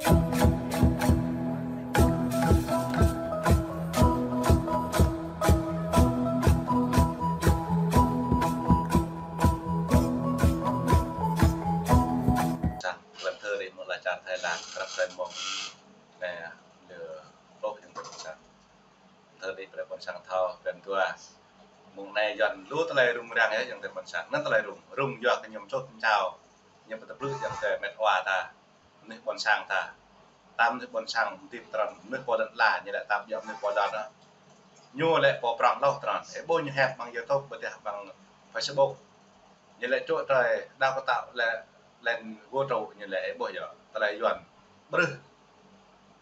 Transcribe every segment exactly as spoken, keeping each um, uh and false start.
Sang, lăm thơ đi mơ̆ la čar Thái Lan, krăp kren mông. Nè, lơ, ôh, yang tơ sang. Thơ đi pre ƀôn sang thâo, kren dua. Mông anai Yuan lu tơlơi rŭng răng yơh, yang tơ ƀôn sang. Anŭn tơlơi rŭng, rŭng yua kơ ñu čŏk čao. Ñu pơtơblư̆ yang tơ met wa ta. Mơnuih ƀôn sang ta. Ta mơnuih ƀôn sang hơdip tơrăn, mơnuih pô lŏn ala, ñu lĕ ta ƀiă mơnuih pô lŏn ah. Ñu lĕ pô prŏng hloh tơrăn. Ơ ƀuh ñu hĕp amăng YouTube, ƀôdah amăng Facebook. Ñu lĕ čŏk tơlơi đaŏ kơ ta lĕ lĕ gô trŏ ñu lĕ ơ ƀuh yơh. Tơlơi Yuan ƀrưh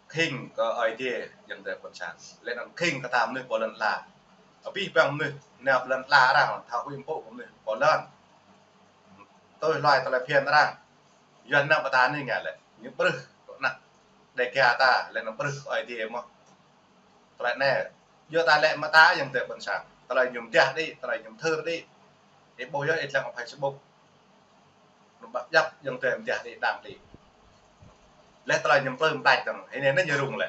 khĭng kơ Ơi Adai yang tơ ƀôn sang. Lĕ anŭn khĭng kơ ta mơnuih pô lŏn ala. Abih bang mơnuih nao pơ lŏn ala arăng thâo huĭ mpŭ kơ mơnuih pô lŏn. Tui hluai tơlơi phiăn arăng. Yuan nao pơ ta anai ngă lĕ. Ñu ƀrưh kơ anăk Dêga ta, lĕ anŭn ƀrưh kơ Ơi Adai mơ̆n. Tơlơi anai, yua ta lĕ mơta yang tơ ƀôn sang. Tơlơi ñu mơdah đĭ, tơlơi ñu mơthưr đĭ. Ơ ƀuh yơh, ih lăng Facebook. Anŭn ƀă djăp yang tơ mơdah đĭ, đang đĭ. Lĕ tơlơi ñu mơplư mơplač dơ̆ng. Hĭ anai anai ñu rŭng lĕ.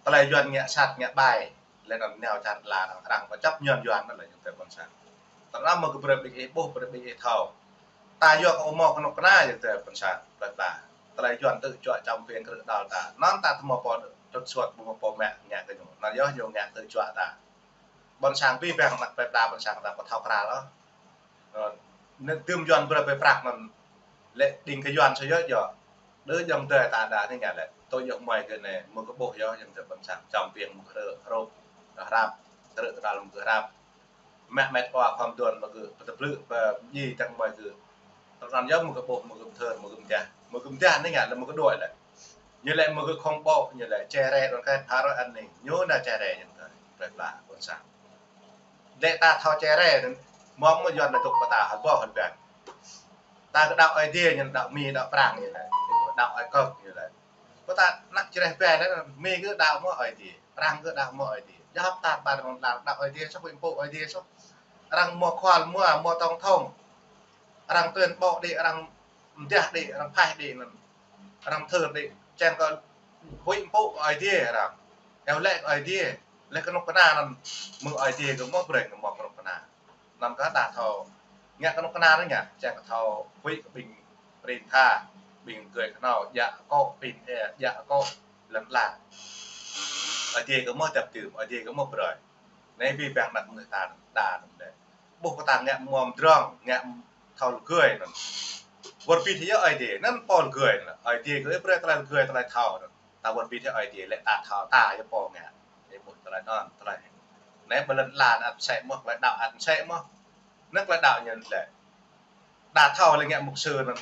Tơlơi Yuan ngă sat, ngă ƀai. Lĕ anŭn nao čar ala arăng, arăng pơčăp ñuan Yuan anŭn lĕ yang tơ ƀôn sang. Tơnăm mơ̆ kơ brơi ƀing ih ƀuh, brơi ƀing ih thâo. Ta yua kơ ƀu hmâo kơnuk kơna yang tơ ƀôn sang, plơi pla. Tơlơi Yuan tŭ čuă čăm phiêng krư̆ đăl ta. Anŭn ta ƀu hmâo pô trŭt suôt, ƀu hmâo pô mă ngă kơ ñu. Anŭn yơh ñu ngă tŭ čuă ta. Ƀôn sang abih bang anăk plơi pla ƀôn sang ta ƀu thâo krăn ôh. Ơ, anŭn tơm Yuan brơi brơi prăk anŭn lĕ đing kơ Yuan sô yơh yơh. Đơ yang tơ ta đa anai ngă lĕ. Tui yơh mơi kơ anai, mơ̆ kơ ƀuh yơh yang tơ ƀôn sang. Čăm phiêng mơ̆ krư̆, krư̆, hrăp, krư̆ kơ đăl mơ̆ krư̆ hrăp. Mă met wa khŏm duôn mơ̆ kơ pơtơblư̆ pơdjai tơ̆ng mơi kơ. Tơl anŭn yơh mơ̆ kơ ƀuh, mơ̆ kơ mơthưr, mơ̆ kơ mơdah. Mơ̆ kơ mơdah anai ngă lĕ mơ̆ kơ đuaĭ lĕ. Ñu lĕ mơ̆ kơ khŏng ƀô̆, ñu lĕ čơrĕ đon kơ phara anai. Ñu nao čơrĕ ñu tơ, plơi pla ƀôn sang. Lĕ ta thâo čơrĕ anŭn, mơ̆ng mơ̆ Yuan nao tŭk pơta hơbô hơbăn. Ta kơ đaŏ Ơi Adai ñu đaŏ Mi, đaŏ Prang ñu lĕ. Đaŏ Ơi Kơk ñu lĕ. Pơtă anăk čơrĕ ƀe anŭn, Mi kơ đaŏ mơ̆ Ơi Adai, Prang kơ đaŏ mơ̆ Ơi Adai. Yap ta ƀar mơ̆ng lăng đaŏ Ơi Adai soh, huĭ mpŭ Ơi Adai soh. Arăng mơ̆ khual mơ̆, mơ̆ tŏng thŏng. Arăng tuyên bố đĭ, arăng mơdah đĭ, arăng phaih đĭ anŭn. Arăng thưr đĭ, čang kơ huĭ mpŭ Ơi Adai arăng. Iâu laĭ kơ Ơi Adai. Lĕ kơnuk kơna anŭn mơ̆ng Ơi Adai kơ mơ̆ brơi kơ mơ̆ kơnuk kơna. Anŭn kơ ta thâo. Ngă kơnuk kơna anŭn ngă, čang kơ thâo huĭ kơ ƀing rin tha, ƀing gơ̆ kơnuk, djă akŏ, pin e, djă akŏ, lăm lăng. Ơi Adai kơ mơ̆ dăp tưm, Ơi Adai kơ mơ̆ brơi. Anai abih bang anăk mơnuih ta đa anŭn lĕ. Ƀuh kơ ta ngă mơ̆ mơdrŏng, ngă thâo lơgơi anŭn. Wơr bĭt yơh Ơi Adai, anŭn pô lơgơi anŭn. Ơi Adai kơ ih brơi tơlơi lơgơi, tơlơi thâo anŭn. Ta wơr bĭt yơh Ơi Adai, lĕ ta thâo, ta yơh pô ngă. Ih ƀuh tơlơi anŭn, tơlơi. Anai ƀơi lŏn ala anŭn ăt sĕ mơ̆, tơlơi đaŏ ăt sĕ mơ̆. Anŭn tơlơi đaŏ ñu lĕ. Đa thâo lĕ ngă mục sư anŭn,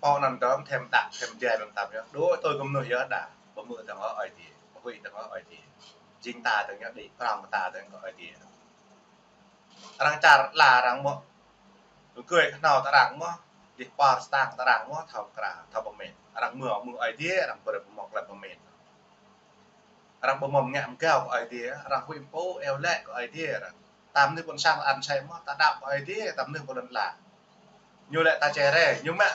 pô anŭn dơ̆ng thêm đaŏ, thêm djai anŭn tăm yơh. Đuaĭ tui kơ mơnuih yơh đa, ƀu hmư̆ tơ̆ng ôh Ơi Adai, ƀu huĭ tơ̆ng ôh Ơi Adai. Jing ta tơ̆ng yơh đĭ, prŏng ta tơ̆ng kơ Ơi Adai. Arăng čar ala arăng mơ̆, lơgơi kơhnâo tơ arăng mơ̆, dih pơr stang tơ arăng mơ̆, thâo krăn, thâo pơmĭn. Arăng mơ̆, mơ̆ Ơi Adai, arăng brơi mơ̆ tơlơi pơmĭn. Arăng ƀu mơ̆ ngă mơgao kơ Ơi Adai, arăng huĭ mpŭ, iâu laĭ kơ Ơi Adai arăng. Ta mơnuih ƀôn sang ăt sĕ mơ̆, ta đaŏ kơ Ơi Adai, ta mơnuih pô lŏn lăng. Ñu lĕ ta čơrĕ, ñu mă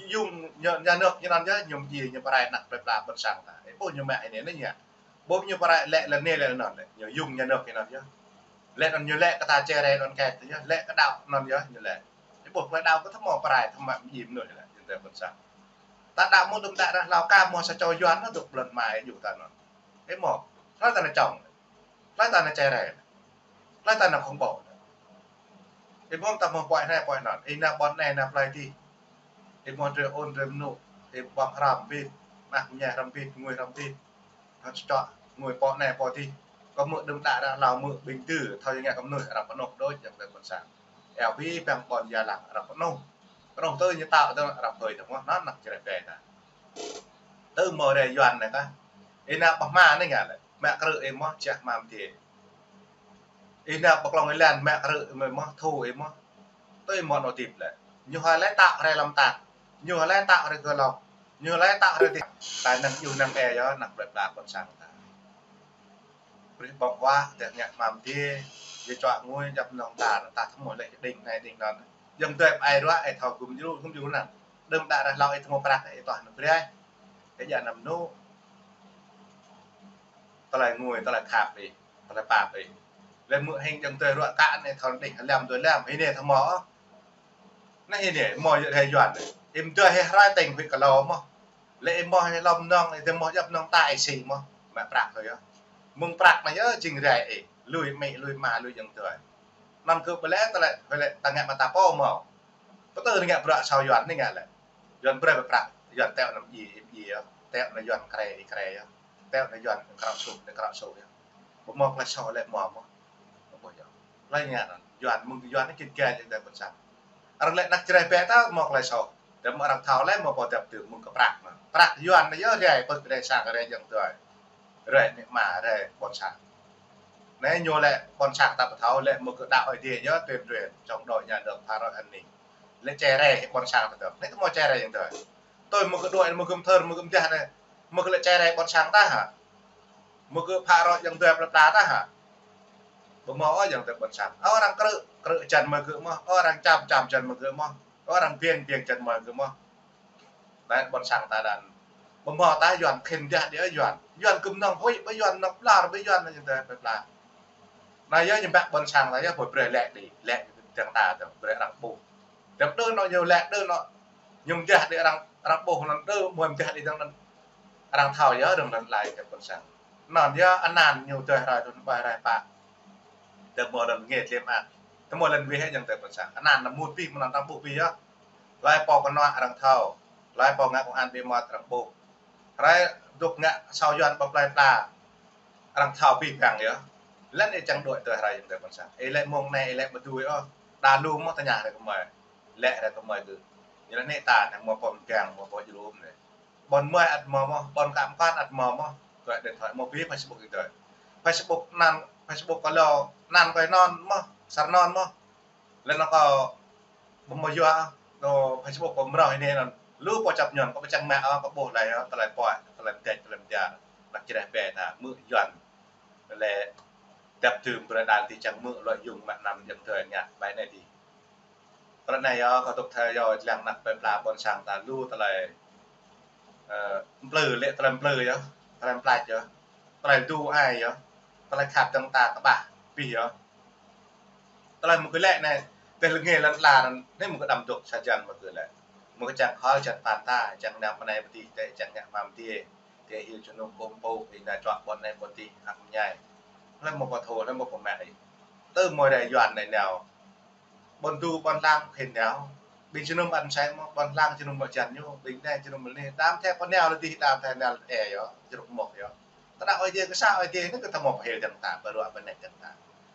yŭng ñu, nhà nước ñu anŭn yơh, ñu mơdjai, ñu pơrai anăk plơi pla ƀôn sang ta. Ơ ƀuh ñu mă anai anŭn yơh. Ƀuh ñu pơrai lĕ lĕ anai lĕ anŭn lĕ. Ñu yŭng nhà nước ñu anŭn yơh. Lĕ anŭn ñu lĕ kơ ta čơrĕ anŭn kĕt yơh, lĕ kơ đaŏ anŭn yơh ñu lĕ. Ơ ƀuh plơi đaŏ kơ ta mơ̆ pơrai, ta mă mơdjai mơnuih lĕ, ñu tơ ƀôn sang. Ta đaŏ mơ̆ đưm đă ră hlâo ka mơ̆ sa čô Yuan anŭn tŭk ƀlŏn mai yua ta anŭn. Ơ mơ̆, hlơi ta nao čŏng. Hlơi ta nao čơrĕ. Hlơi ta nao khŏng ƀô̆. Ih mơ̆ ta mơ̆ pơhiăp anai pơhiăp anŭn. Ih nao ƀôn anai nao plơi adih. Ih mơ̆ drơi ôn drơi mơnŭ. Ih ƀơ̆ng hrăm bit. Mă mơñai hrăm bit, ngui hrăm bit. Hăng čŏk ngui pô anai pô adih. Kơ mơ̆ đưm đă ră hlâo mơ̆ ƀing tơ, thâo yơh ngă kơ mơnuih arăng pơnŭk đôč yang tơ ƀôn sang. Eo pi păng ƀôn ia lăng arăng pơnŭk. Pơnŭk tơ ñu tao tơ arăng pơi tơ mơ̆ anŭn anăk čơrĕ ƀe ta. Tơ mơ̆ rai Yuan anai kah. Ih nao pơ hma anai ngă lĕ. Mă krư̆ ih mơ̆, čah hma mơdê. Ih nao pơ klŏng ih lăng, mă krư̆ ih mơ̆, thu ih mơ̆. Tui mơ̆ anŭn hơdip lĕ. Ñu hơlơi tao rai lăm tang. Ñu hơlơi tao rai kơ lŏk. Ñu hơlơi tao rai tih. Ta năng yua năng e yơh, năng plơi pla ƀôn sang ta. Brơi ƀơ̆ng huă, tơ ngă hma mơdê. Yua čuă ngui, djăp nong ta, ta thâo mơ̆ lĕ đing anai đing anŭn. Yang tơ ai ruă, ai thâo gum djru, gum djru anŭn. Đưm đă ră hlâo ih tơ mơ̆ prăk ih tuah anŭn brơi. Tơdah anăm nŭ, tơlơi ngui, tơlơi khăp ih, tơlơi pap ih. Lĕ mơ̆ hing jăng tui ruă kă anai thâo đih lăm tui lăm, hĭ anai thâo mơ̆. Anai hĭ anai, mơ̆ yơh rai Yuan anai. Ih mơ̆ tui hĭ rai teng huĭ kơ lâo mơ̆. Lĕ ih mơ̆ hĭ lŏm nong, ih tui mơ̆ djăp nong ta ih sĭ mơ̆. Mă prăk thâo yơh. Mơ̆ng prăk anai yơh jing rai ih. Lui amĭ, lui ama, lui jăng tui. Anăm kơ ƀu lĕ tơlơi, ƀu lĕ ta ngă mă ta pô mơ̆. Pơtơ anai ngă bruă asâo Yuan anai ngă lĕ. Yuan brơi pơprăk, Yuan teo anăm djai, ih djai yơh. Teo anai Yuan krê, ih krê yơh. Teo anai Yuan krao suk, ih krao suk yơh. Ƀu mơ̆ tơlơi soh lĕ mơ̆ mơ̆. Ƀu yơh. Tơlơi ngă anŭn. Yuan mơ̆ng Yuan anai kit gai jing tơ ƀôn sang. Arăng lĕ ană Jrai bĕ ta mơ̆ tơlơi soh. Tơdah mơ̆ arăng thâo lĕ mơ̆ pô dăp tơm mơ̆ng kơ prăk anŭn. Prăk Yuan anai yơh rai pơ̆t rai sang rai jăng tui. Rai amĭ ama rai ƀôn sang. Anai ñu lĕ ƀôn sang ta pơthâo lĕ mơ̆ kơ đaŏ Ơi Adai yơh tuyên truyền chống đối nhà nước phá rối an ninh. Lĕ čơrai ƀôn sang ta tơm. Anai tơ mơ̆ čơrai jăng tui. Tui mơ̆ kơ đuaĭ, mơ̆ kơ mơthơr, mơ̆ kơ mơdah anai. Mơ̆ kơ lĕ čơrai ƀôn sang ta hă. Mơ̆ kơ phá rối jăng tui plơi pla ta hă. Ƀu mơ̆ ôh jăng tui ƀôn sang. Ơ arăng krư̆, krư̆ jăn mơ̆ kơ mơ̆. Ơ arăng čăm, čăm jăn mơ̆ kơ mơ̆. Ơ arăng biêng, biêng jăn mơ̆ kơ mơ̆. Anai ƀôn sang ta đan. Ƀu mơ̆ ta Yuan khĭn jah đĭ Yuan. Yuan kơ mơnơ̆ng huĭ, ƀu Yuan mơnơ̆ng plar, ƀu Yuan jăng tui plơi pla. Anai yơh ñu ƀă ƀôn sang ta yơh ƀu brơi lĕ đĭ, lĕ jăng ta tơm brơi arăng ƀuh. Tơm đơ anŭn ñu lĕ đơ anŭn. Ñu mơdah đĭ arăng, arăng ƀuh anŭn đơ, mơ̆ mơdah đĭ dơ̆ng anŭn. Arăng thâo yơh dơ̆ng lăn lai tơm ƀôn sang. Anŭn yơh anăn ñu tui rai thun ƀai rai pă. Tơm mơ̆ lăn ngĕt lĕ mă. Tơm mơ̆ lăn wih jăng tơm ƀôn sang. Anăn anăm mŭt pih mơ̆ anăn arăng ƀuh pih yơh. Lai pô kơnuă arăng thâo. Lai pô ngă công an ƀĕ mơ̆ arăng ƀuh. Rai dŏ ngă asâo Yuan ƀơi plơi pla. Arăng thâo pih păng yơh. Lĕ anai čang đuaĭ tui rai jăng tơm ƀôn sang. Ih lĕ mơ̆ng anai, ih lĕ ƀu dưi ôh. Đa lu mơ̆ tơña rai kơ mơi. Lĕ rai kơ mơi kơ. Ñu lĕ anai ta anai mơ̆ pô mgang, mơ̆ pô jơlum anai. Ƀôn mơi ăt mơ̆ mơ̆, ƀôn kăm kăn ăt mơ̆ mơ̆. Tui điện thoại mơ̆ pih Facebook ih tui. Facebook anăn, Facebook kơ lâo, anăn kơ anŭn mơ̆, sar anŭn mơ̆. Lĕ anŭn kâo ƀu mơ̆ yua, tơ Facebook kâo mrâo anai anŭn. Lu pô čăp ñon, kâo pơčăng mă, kâo ƀuh lai, tơlơi pô, tơlơi mơdĕč, tơlơi mơdjar. Ană Jrai bĕ ta, mơ̆ Yuan. Lĕ dăp tơm brơi đan ti čang mơ̆ lŏ yŭng mă anăm jăng tui ngă ƀai anai ti. Tơlơi anai yơh, kâo tŭk thâo yơh, lăng ană plơi pla ƀôn sang ta lu tơlơi, ơ, mplư lĕ tơlơi mplư yơh, tơlơi mplač yơh, tơlơi du ai yơh, tơlơi khăp dơ̆ng ta kơƀah pih yơh. Tơlơi mơ̆ kơ lĕ anai, tơlơi ngă lăn la anŭn, anai mơ̆ kơ đăm dŏ sa jăn mơ̆ kơ lĕ. Mơ̆ kơ čang khol čang pan ta, čang nam mơnai pơtih, tĕ čang ngă mam tih. Tĕ hyu čơnŭk kôm pô, ih nao čuă ƀôn anai ƀôn tih, hăk mơñai. Lĕ mơ̆ pơthâo, lĕ mơ̆ pơmă ih. Tơ mơ̆ rai Yuan anai nao. Ƀôn du ƀôn hlang khĭn nao. Ƀing jơnum ăt sai mơ̆, ƀôn hlang jơnum mơ̆ jăn ñu, ƀing anai jơnum mơ̆ anai. Đam thê pô nao lĕ dih, đam thê nao lĕ ê yơh, jrŭk mơ̆ yơh. Tơdah Ơi Adai kơ sa Ơi Adai anai kơ tơmơ̆ pơhil jăng ta, pơruă pơnĕt jăng ta.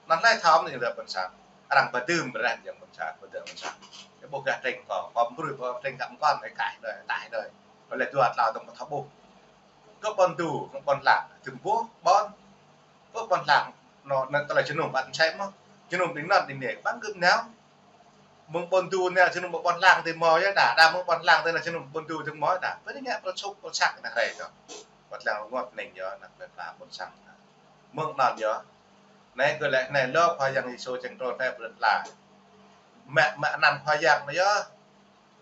Anŭn lĕ thâo mơ̆ jăng tơm ƀôn sang. Arăng pơdưm brơi jăng ƀôn sang, pơdưm ƀôn sang. Ih ƀuh gah tring kâo, kâo mơbrui ƀuh tring kăm kăn, ih kaih đơi, taih đơi. Kâo lĕ dua tlâo tơm pơthâo ƀuh. Kơ ƀôn du, kơ ƀôn hlang, tơm ƀuh, ƀôn. Kơ ƀôn hlang, anŭn, anŭn tơlơi jơnum ăt sai mơ̆. Jơnum đing anŭn đing anai, ƀăng gơ̆p nao. Mơ̆ng ƀôn du nao jơnum ƀôn hlang tơ mơ̆ yơh ta, đa mơ̆ng ƀôn hlang tơ nao jơnum ƀôn du tơ mơ̆ ta. Bơ anai ngă pơlŭt sŭk pơlŭt săk anai rai yơh. Ƀôn hlang rơngot ning yơh, ană plơi pla ƀôn sang. Mơ̆ng anŭn yơh. Anai kơ lĕ anai lơ Khua Yang Yêsu čang trŭn anai plơi pla. Mă, mă anăn Khua Yang anai yơh.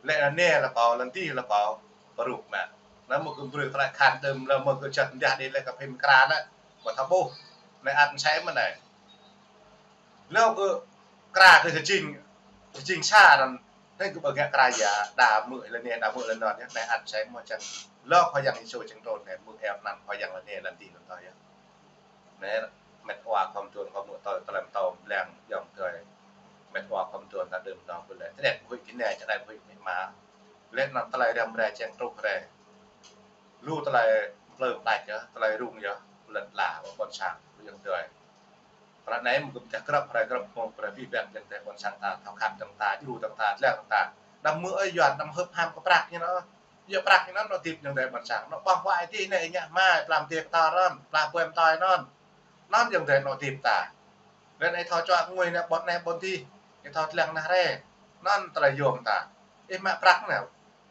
Lĕ anai lĕ kâo, lăn tih lĕ kâo, pơrŭk mă. Lĕ mơ̆ kơ brơi tơlơi khăn tơm, lĕ mơ̆ kơ čăt mơdah đĭ lĕ kơ phim kra lĕ, ƀu thâo ƀuh. Anai ăt sai mơ̆ anai. Lĕ kơ kra kơ jing, jing sa anŭn, anai kơ ƀu ngă kra yơh, đa mơ̆ lĕ anai, đa mơ̆ lĕ anŭn yơh, anai ăt sai mơ̆ čang. Lĕ Khua Yang Yêsu čang trŭn anai, mơ̆ eo anăn Khua Yang lĕ anai, lăn tih lĕ anŭn yơh. Anai, met wa khŏm tuan khŏm mơ̆ tơlơi, tơlơi mơtâo blang yŏng tơlơi. Met wa khŏm tuan ta đưm nong kơ lĕ. Tơlơi huĭ kơ anai, tơlơi huĭ kơ amĭ ama. Lĕ anŭn tơlơi răm rai čang truh rai. Lu tơlơi mplư mplač yơh, tơlơi rŭng yơh, lăn la, ƀôn sang, yŏng tơlơi. Tơlơi anai mơ̆ kơ ta grăp rai grăp mơ̆ng rai pih ƀăng jăng tơ ƀôn sang ta, thâo khăp dơ̆ng ta, djru dơ̆ng ta, dlăng dơ̆ng ta. Đăm mơ̆ ơi Yuan, đăm hơ̆p ham kơ prăk ñu anŭn. Yua prăk ñu anŭn, anŭn tip jăng tơ ƀôn sang. Anŭn ƀơ̆ng huă ih tih anai, ih ngă mai, plam tiek tar anŭn, plam ƀuem toi anŭn. Anŭn jăng tơ anŭn tip ta. Lĕ anai thâo čuă ngui anai ƀôn anai ƀôn tih. Ih thâo dlăng anai rai. Anŭn tơlơi yôm ta. Ih mă prăk anai.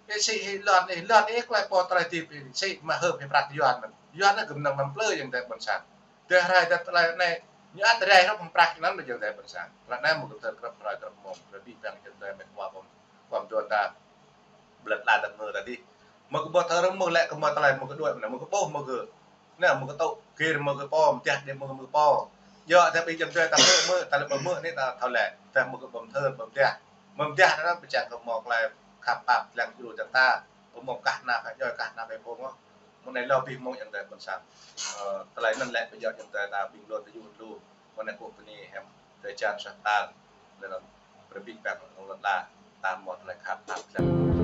Ih sĭ hĭ lŏn ih, lŏn ih tơlơi pô tơlơi tip ih. Sĭ mă hơ̆p hĭ prăk Yuan anŭn. Yuan anŭn gơ̆m năng năm plư jăng tơ ƀôn sang. Tơ rai tơ tơlơi anai. Ñu ăt rai hrup hăng prăk anŭn jăng tơ ƀôn sang. Tơlơi anai mơ̆ kơ tơlơi grăp rai grăp mơ̆ng. Tơlơi pih ƀăng jăng tơ met wa ƀôn. Khŏm tuan ta. Blĕt la dơ̆ng mơ̆ ta dih. Mơ̆ kơ ƀu thâo rơmơ̆ lĕ kơ mơ̆ tơlơi mơ̆ kơ đuaĭ mơ̆, mơ̆ kơ ƀuh mơ̆ kơ. Anai mơ̆ kơ tŭ, gir mơ̆ kơ pô, mơ̆ tơdah đĭ mơ̆ kơ mơ̆ kơ pô. Yua dah ƀing jăm tui ta hmư̆ mơ̆, ta lĕ ƀu hmư̆ anai ta thâo lĕ. Dah mơ̆ kơ ƀu thâo, ƀu tơdah. Mơ̆ tơdah anŭn pơčang kơ mơ̆ tơlơi khăp pap lăng djru jang ta. Ƀu mơ̆ kah ană kah djuai, kah ană kah pô ngŏ. Mơ̆ anai lŏ ƀing mơ̆ jăm tui ƀôn sang. Ơ, tơlơi anŭn lĕ pơjŏ jăm tui ta ƀing lŏn tơjuh lu. Mơ̆ anai kơ bơni hiam tơlơi čang sah tal. Lĕ lŏn pơrơbĭt păng lŏn la. Ta mơ̆ tơlơi khăp pap lăng.